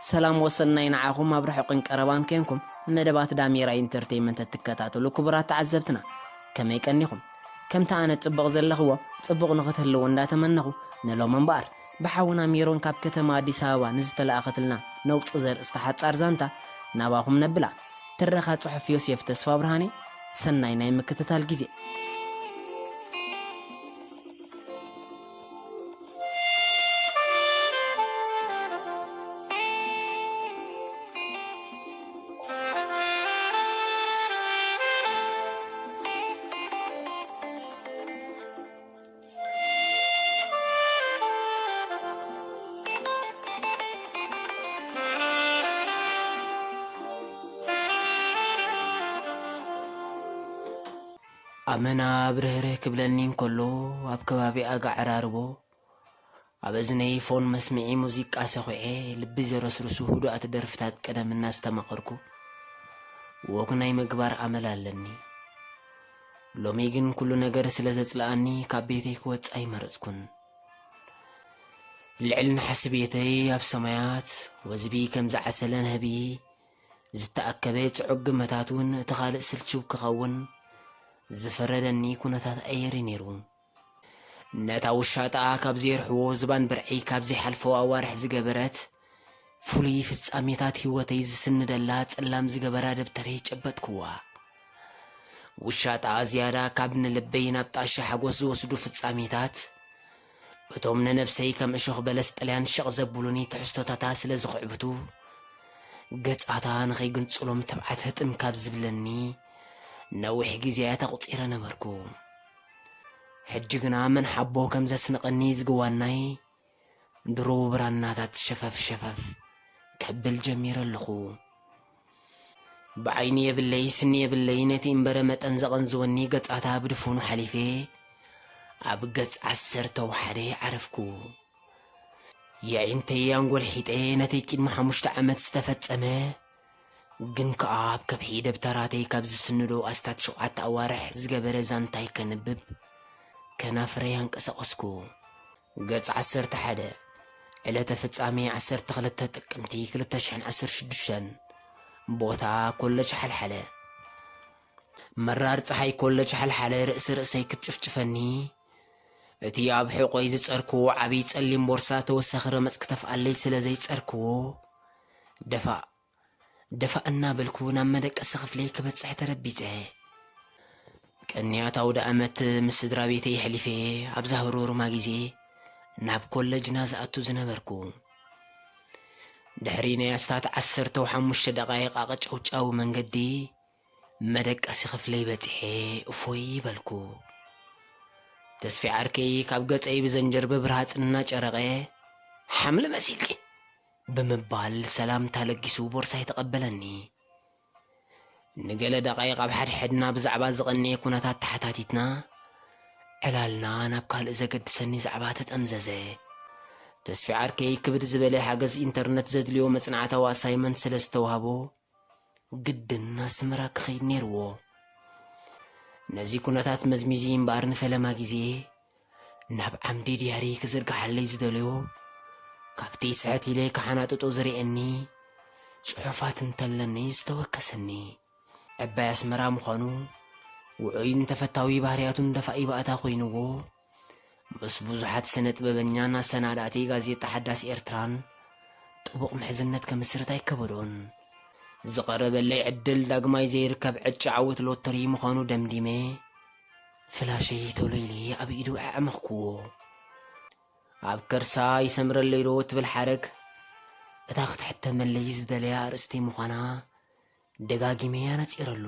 ሰላም ወሰናይ ንዓኹም ኣብ ርሑቕን ቀረባን ኬንኩም መደባት ዳሜራ ኢንተርቴይመንት እትከታተሉ ክቡራት ተዓዘብትና፣ ከመይ ቀኒኹም? ከምቲ ኣነ ጽቡቕ ዘለኽዎ ጽቡቕ ንኽትህልዉ እንዳተመነኹ፣ ንሎም እምበኣር ብሓውና ሜሮን ካብ ከተማ ኣዲስ ኣበባ ንዝተላእኸትልና ነውጽ ዘርእስታ ሓጻር ዛንታ ናባኹም ነብላ። ትረኻ ጽሑፍ ዮሴፍ ተስፋ ብርሃኔ። ሰናይ ናይ ምክትታል ግዜ። ኣመና ብርህርህ ክብለኒ እንከሎ፣ ኣብ ከባቢ ኣጋ ዕራርቦ ኣብ እዝነይ ፎን መስምዒ ሙዚቃ ሰኹዔ፣ ልቢ ዘረስርሱ ህዱኣት ደርፍታት ቀደም እናስተማቐርኩ ወግ ናይ ምግባር ኣመል ኣለኒ። ሎሚ ግን ኩሉ ነገር ስለ ዘጽልኣኒ ካብ ቤተይ ክወጽእ ኣይመረጽኩን። ልዕሊ ናሕሲ ቤተይ ኣብ ሰማያት ወዝቢ ከም ዝዓሰለ ንህቢ ዝተኣከበ ጽዑቕ ግመታት እውን እቲ ካልእ ስልችው ክኸውን ዝፈረደኒ ኩነታት ኣየር እዩ ነይሩ። ነታ ውሻጣ ካብ ዘየርሕዎ ዝባን ብርዒ ካብ ዘይሓልፎ ኣዋርሕ ዝገበረት፣ ፍሉይ ፍጻሜታት ህይወተይ ዝስንደላ ጸላም ዝገበራ ደብተረይ ጨበጥክዋ። ውሻጣ ዝያዳ ካብ ንልበይ ናብ ጣሻ ሓጎስ ዝወስዱ ፍጻሜታት፣ እቶም ንነብሰይ ከም እሾኽ በለስ ጥልያን ሸቕ ዘብሉኒ ትሕዝቶታታ ስለ ዝኽዕብቱ፣ ገጻታ ንኸይግንጽሎም ትብዓት ህጥም ካብ ዝብለኒ ነዊሕ ግዜያት ኣቑጺረ ነበርኩ። ሕጂ ግና መን ሓቦ ከም ዘስንቐኒ ዝግዋናይ ድሮ ብራናታት ሸፈፍ ሸፈፍ ከብል ጀሚረ ኣለኹ። ብዓይኒ የብለይ፣ ስኒ የብለይ፣ ነቲ እምበረ መጠን ዘቐንዝወኒ ገጻታ ብድፉኑ ሓሊፌ፣ ኣብ ገጽ ዓሰርተ ወሓደ ዓረፍኩ። የዒንተይ ኣንጎልሒጠ ነቲ ቅድሚ ሓሙሽተ ዓመት ዝተፈጸመ፣ ግን ከኣ ኣብ ከብሒ ደብተራተይ ካብ ዝስንዶ ኣስታት ሸውዓተ ኣዋርሕ ዝገበረ ዛንታይ ከንብብ ከናፍረይ ኣንቀሳቐስኩ። ገጽ ዓሰርተ ሓደ፣ ዕለተ ፍጻሜ ዓሰርተ ክልተ ጥቅምቲ ክልተ ሽሕን ዓሰርተ ሽዱሽተን፣ ቦታ ኮለጅ ሓልሓለ። መራር ጸሓይ ኮለጅ ሓልሓለ ርእሲ ርእሰይ ክትጭፍጭፈኒ፣ እቲ ኣብ ሕቖይ ዝጸርክዎ ዓቢ ጸሊም ቦርሳ ተወሳኺ ረመጽ ክተፍኣለይ ስለ ዘይጸርክዎ፣ ደፋእ ደፋእ እናበልኩ ናብ መደቀሲ ክፍለይ ክበጽሕ ተረቢጸ። ቅንያት ኣውደ ኣመት ምስ ስድራ ቤተይ ኣሕሊፈ ኣብዛ ህሩርማ ግዜ ናብ ኮለጅና ዝኣቱ ዝነበርኩ። ድሕሪ ናይ ኣስታት ዓሰርተ ሓሙሽተ ደቓይቕ ኣቐጫውጫዊ መንገዲ፣ መደቀሲ ክፍለይ በጺሐ እፎይ በልኩ። ተስፊ ዓርከይ ካብ ገጸይ ብዘንጀርበ ብርሃጽ እናጨረቐ፣ "ሓምሊ መሲልኪ!" ብምባል ሰላምታ ለጊሱ ቦርሳይ ተቐበለኒ። ንገለ ደቓይቕ ኣብ ሓድሕድና ብዛዕባ ዝቐነየ ኩነታት ተሓታቲትና፣ ዕላልና ናብ ካልእ ዘገድሰኒ ዛዕባ ተጠምዘዘ። ተስፊ ዓርከይ ክብድ ዝበለ ሓገዝ ኢንተርነት ዘድልዮ መጽናዕታዊ ኣሳይመንት ስለ ዝተዋህቦ፣ ግድን ኣስመራ ክኸይድ ነይርዎ። ነዚ ኩነታት መዝሚዙ እምበኣር ንፈለማ ግዜ ናብ ዓምዲ ድያሪ ክዝርግሓለይ ዝደልዮ፣ ካብቲ ስሕት ኢለ ክሓናጥጦ ዝርእየኒ ጽሑፋት እንተለኒ ዝተወከሰኒ። ዕባይ ኣስመራ ምዃኑ፣ ውዑይን ተፈታዊ ባህርያቱን ደፋኢ ባእታ ኮይንዎ፣ ምስ ብዙሓት ስነ ጥበበኛን ኣሰናዳእቲ ጋዜጣ ሓዳስ ኤርትራን ጥቡቕ ምሕዝነት ክምስርት ኣይከበዶን። ዝቐረበለይ ዕድል ዳግማይ ዘይርከብ ዕጭ ዓወት ሎተሪ ምዃኑ ደምዲመ፣ ፍላሸይ ቶሎ ኢለ ኣብ ኢዱ ኣዕመኽኩዎ። ኣብ ከርሳ ይሰምረለይ ዶ ትብል ሓረግ፣ እታ ክትሕተመለይ ዝደለያ ኣርእስቲ ምዃና ደጋጊመ ኣነጺረሉ።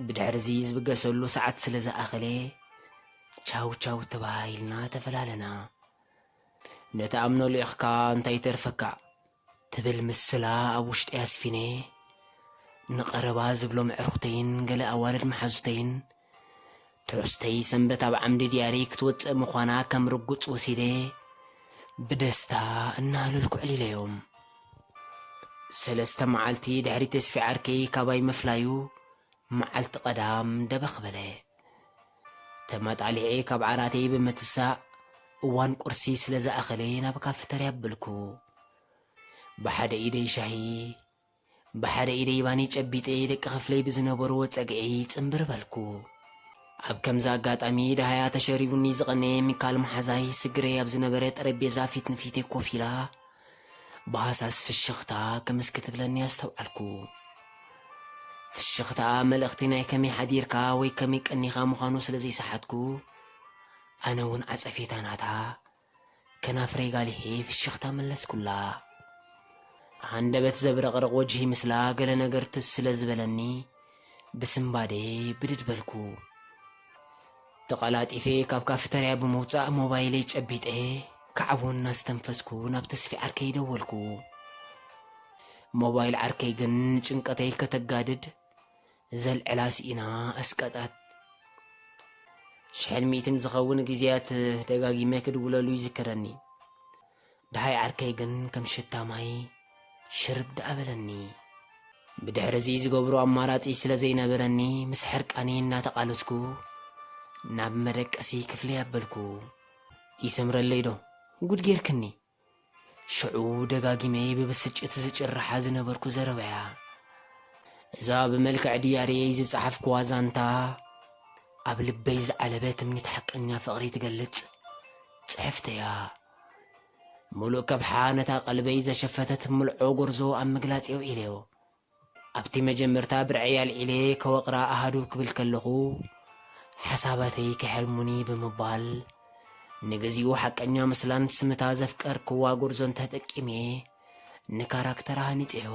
ብድሕሪ እዚ ዝብገሰሉ ሰዓት ስለ ዝኣኸለ፣ ቻው ቻው ተባሂልና ተፈላለና። "ነቲ ኣምኖ ልኢኽካ እንታይ ይተርፈካ?" ትብል ምስላ ኣብ ውሽጠይ ኣስፊነ፣ ንቐረባ ዝብሎም ኣዕሩኽተይን ገለ ኣዋልድ መሓዙተይን፣ ትሕዝቶይ ሰንበት ኣብ ዓምዲ ድያሪ ክትወጽእ ምዃና ከም ርጉጽ ወሲደ፣ ብደስታ እናሃለልኩ ኣዕሊለዮም። ሰለስተ መዓልቲ ድሕሪ ተስፊ ዓርከይ ካባይ ምፍላዩ፣ መዓልቲ ቀዳም ደበኽ በለ። ተማጣሊዐ ካብ ዓራተይ ብምትሳእ፣ እዋን ቁርሲ ስለ ዝኣኸለ ናብ ካፍተርያ ኣበልኩ። ብሓደ ኢደይ ሻሂ፣ ብሓደ ኢደይ ባኒ ጨቢጠ ደቂ ክፍለይ ብዝነበርዎ ጸግዒ ጽንብር በልኩ። ኣብ ከምዚ ኣጋጣሚ ደሃያ ተሸሪቡኒ ዝቐነየ ሚካል መሓዛይ ስግረይ ኣብ ዝነበረ ጠረጴዛ ፊት ንፊተይ ኮፍ ኢላ ብሃሳስ ፍሽኽታ ክምስ ክትብለኒ ኣስተውዓልኩ። ፍሽኽታኣ መልእኽቲ ናይ ከመይ ሓዲርካ ወይ ከመይ ቀኒኻ ምዃኑ ስለ ዘይሰሓትኩ፣ ኣነ እውን ዓጸፌታ ናታ ከናፍረይ ጋሊሄ ፍሽኽታ መለስኩላ። ሃንደበት ዘብረቕርቕ ወጅሂ ምስላ ገለ ነገር ትዝ ስለ ዝበለኒ፣ ብስምባደ ብድድ በልኩ። ተቐላጢፈ ካብ ካፍተርያ ብምውጻእ ሞባይለይ ጨቢጠ፣ ካዕቦ እናስተንፈስኩ ናብ ተስፊ ዓርከይ ደወልኩ። ሞባይል ዓርከይ ግን ንጭንቀተይ ከተጋድድ ዘልዕላ ስኢና ኣስቀጣት። ሽሕን ሚእትን ዝኸውን ግዜያት ደጋጊመ ክድውለሉ ይዝከረኒ። ደሃይ ዓርከይ ግን ከም ሽታ ማይ ሽርብ ደኣ በለኒ። ብድሕሪ እዚ ዝገብሮ ኣማራጺ ስለ ዘይነበረኒ፣ ምስ ሕርቃነይ እናተቓለስኩ ናብ መደቀሲ ክፍለይ ኣበልኩ። "ይሰምረለይ ዶ? ጉድ ጌርክኒ!" ሽዑ ደጋጊመ ብብስጭት ዝጭርሓ ዝነበርኩ ዘረባያ። እዛ ብመልክዕ ድያርየይ ዝጸሓፍኩዋ ዛንታ፣ ኣብ ልበይ ዝዓለበ ትምኒት ሓቀኛ ፍቕሪ ትገልጽ ጽሕፍተያ። ምሉእ ከብሓ ነታ ቀልበይ ዘሸፈተት ምልዖ ጎርዞ ኣብ ምግላጽ የውዒለዮ። ኣብቲ መጀመርታ ብርዐይ ኣልዒለ ከወቕራ ኣሃዱ ክብል ከለኹ፣ ሓሳባተይ ከሕልሙኒ ብምባል፣ ንግዚኡ ሓቀኛ ምስላን ስምታ ዘፍቀርክዋ ጎርዞን ተጠቂመ ንካራክተራ ሃኒጸዮ።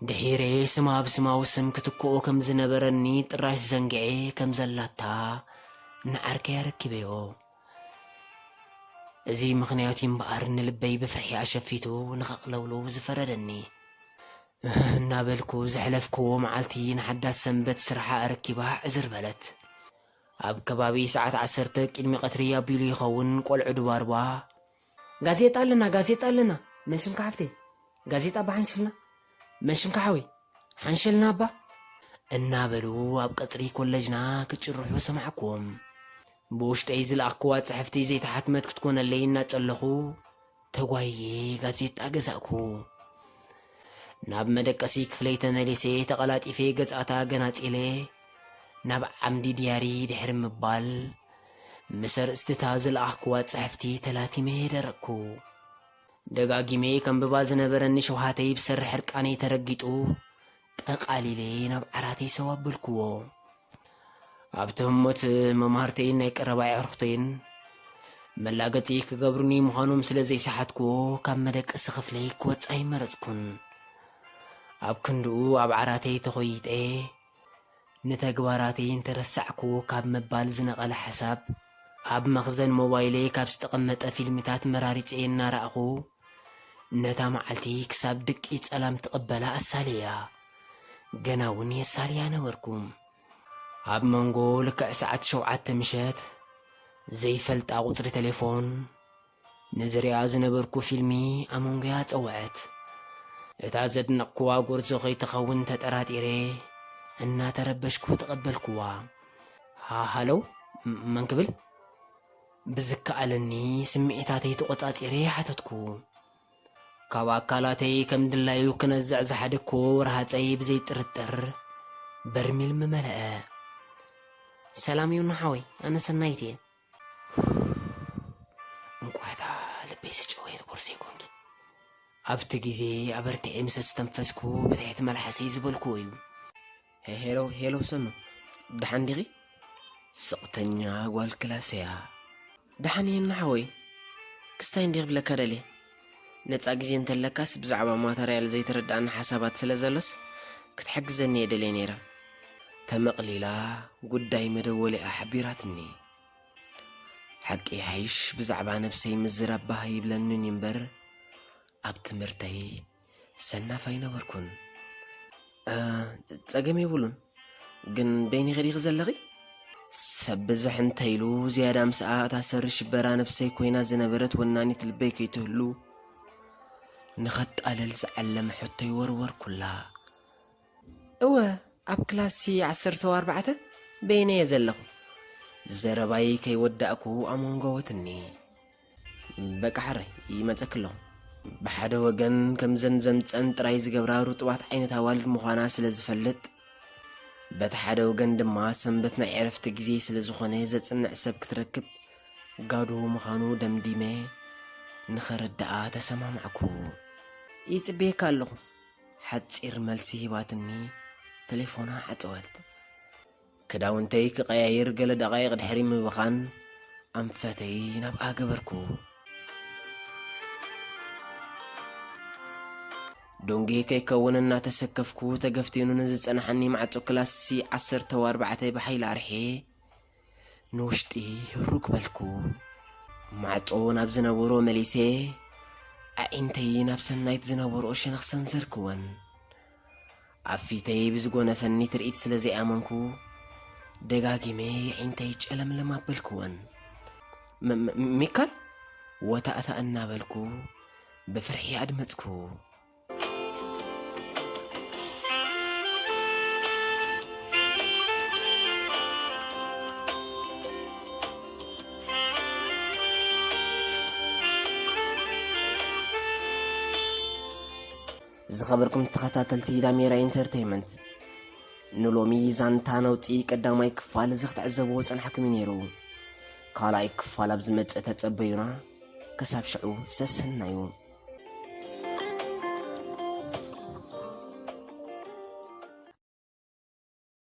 ድሒረ ስማ ብስማዊ ስም ክትክኦ ከም ዝነበረኒ ጥራሽ ዘንግዔ ከም ዘላታ ንዓርከይ ኣረኪበዮ። እዚ ምኽንያት እዩ እምበኣር ንልበይ ብፍርሒ ኣሸፊቱ ንኸቕለውለው ዝፈረደኒ። እናበልኩ ዘሕለፍክዎ መዓልቲ ንሓዳስ ሰንበት ስርሓ ኣረኪባ ዕዝር በለት። ኣብ ከባቢ ሰዓት ዓሰርተ ቅድሚ ቀትሪ ኣቢሉ ይኸውን፣ ቆልዑ ድባርባ፣ "ጋዜጣ ኣለና፣ ጋዜጣ ኣለና፣ መን ሽምካ ሓፍተይ? ጋዜጣ እባ ሓንሽልና፣ መን ሽምካ ሓወይ? ሓንሸልና እባ!" እናበሉ ኣብ ቀጽሪ ኮለጅና ክጭርሑ ሰማዕክዎም። ብውሽጠይ ዝለኣኽክዋ ጽሕፍቲ ዘይተሓትመት ክትኮነለይ እናጸለኹ፣ ተጓይየ ጋዜጣ ገዛእኩ። ናብ መደቀሲ ክፍለይ ተመሊሰ፣ ተቐላጢፈ ገጻታ ገናጺለ፣ ናብ ዓምዲ ድያሪ ድሕሪ ምባል፣ ምስ ኣርእስትታ ዝለኣኽክዋ ጽሕፍቲ ተላቲመ ደረቕኩ። ደጋጊመ ከንብባ ዝነበረኒ ሸውሃተይ ብሰሪ ሕርቃነይ ተረጊጡ፣ ጠቓሊለ ናብ ዓራተይ ሰው ኣበልክዎ። ኣብቲ ህሞት መማህርተይን ናይ ቀረባ ኣዕሩኽተይን መላገጺ ክገብሩኒ ምዃኖም ስለ ዘይሰሓትክዎ፣ ካብ መደቀሲ ክፍለይ ክወጽእ ኣይመረጽኩን። ኣብ ክንድኡ ኣብ ዓራተይ ተኾይጠ፣ ንተግባራተይ እንተረሳዕክዎ ካብ ምባል ዝነቐለ ሓሳብ፣ ኣብ መኽዘን ሞባይለይ ካብ ዝተቐመጠ ፊልምታት መራሪጸ እናረኣኹ፣ ነታ መዓልቲ ክሳብ ድቂ ጸላም ትቕበላ ኣሳልያ። ገና እውን የሳልያ ነበርኩ። ኣብ መንጎ ልክዕ ሰዓት ሸውዓተ ምሸት፣ ዘይፈልጣ ቁጽሪ ቴሌፎን፣ ንዝሪኣ ዝነበርኩ ፊልሚ ኣመንጎያ ጸውዐት። እታ ዘድነቕኩዋ ጎርዞ ከይትኸውን ተጠራጢረ፣ እናተረበሽኩ ተቐበልኩዋ። "ሃ-፣ ሃለው? ም-፣ መን ክብል?" ብዝከኣለኒ ስምዒታተይ ተቖጻጺረ ሓተትኩ። ካብ ኣካላተይ ከም ድላዩ ክነዝዕ ዝሓደግኩዎ ረሃጸይ ብዘይጥርጥር በርሚል ምመለአ። "ሰላም ዮና ሓወይ፣ ኣነ ሰናይት እየ። እንቋታ ልበይ ዝጨወየት ጎርዞ ይኮንኪ?" ኣብቲ ግዜ ኣበርቲዐ ምስ ኣስተንፈስኩ ብትሕቲ መልሓሰይ ዝበልኩዎ እዩ። "ሄ-፣ ሄሎ፣ ሄሎ ሰኑ፣ ደሓን ዲኺ?" ስቕተኛ ጓል ክላሰያ። "ደሓን እየ ዮና ሓወይ። ክስታይ እንዲኺ ክብለካ ደልየ። ነጻ ግዜ እንተለካስ ብዛዕባ ማተርያል ዘይተረድኣኒ ሓሳባት ስለ ዘሎስ ክትሕግዘኒ እየ ደልየ ነይረ።" ተመቕሊላ ጉዳይ መደወሊኣ ሓቢራትኒ። ሓቂ ይሓይሽ ብዛዕባ ነብሰይ ምዝራብ ባህ ይብለንን እዩ እምበር፣ ኣብ ትምህርተይ ሰናፍ ኣይነበርኩን። "እ፣ ጸገም የብሉን፣ ግን በይንኺ ዲኺ ዘለኺ?" ሰብ ብዝሕ እንተ ኢሉ ዝያዳ ምስኣ እታ ሰሪ ሽበራ ነብሰይ ኮይና ዝነበረት ወናኒት ልበይ ከይትህሉ፣ ንኸጣልል ዝዓለመ ሕቶ ይወርወርኩላ። "እወ፣ ኣብ ክላሲ ዓሰርተ ኣርባዕተ በይነየ ዘለኹ።" ዘረባይ ከይወዳእኩ ኣመንጎወትኒ። "በቃ ሕራይ፣ ይመጸኪ ኣለኹ።" ብሓደ ወገን ከምዘን ዘምፀን ጥራይ ዝገብራ ርጡባት ዓይነት ኣዋልድ ምዃና ስለ ዝፈልጥ፣ በቲ ሓደ ወገን ድማ ሰንበት ናይ ዕረፍቲ ግዜ ስለ ዝኾነ ዘጽንዕ ሰብ ክትረክብ ጋዶ ምዃኑ ደምዲመ ንኸረድኣ ተሰማማዕኩ። "ይጽበየካ ኣለኹ" ሓጺር መልሲ ሂባትኒ ተሌፎና ዓጸወት። ክዳውንተይ ክቐያይር ገለ ደቓይቕ ድሕሪ ምብኻን ኣንፈተይ ናብኣ ገበርኩ። ዶንጌ ከይከውን እናተሰከፍኩ ተገፍቲኑ ንዝጸንሓኒ ማዕጾ ክላስ ሲ ዓሰርተ ኣርባዕተ ብሓይሊ ኣርሕየ ንውሽጢ ህሩግ በልኩ። ማዕጾ ናብ ዝነበሮ መሊሰ ኣዒንተይ ናብ ሰናይት ዝነበርኦ ሸነኽ ሰንዘርክወን። ኣብ ፊተይ ብዝጎነፈኒ ትርኢት ስለ ዘይኣመንኩ፣ ደጋጊመ የዒንተይ ጨለምለም ኣበልክወን። "ም-፣ ም-፣ ሚካል?" ወታእታ እናበልኩ ብፍርሒ ኣድመጽኩ። ዝኸበርኩም ተኸታተልቲ ዳሜራ ኢንተርቴይመንት፣ ንሎሚ ዛንታ ነውጺ ቀዳማይ ክፋል እዚ ክትዕዘብዎ ጸናሕኩም እዩ ነይሩ። ካልኣይ ክፋል ኣብ ዝመጽእ ተጸበዩና። ክሳብ ሽዑ ሰሰናዩ።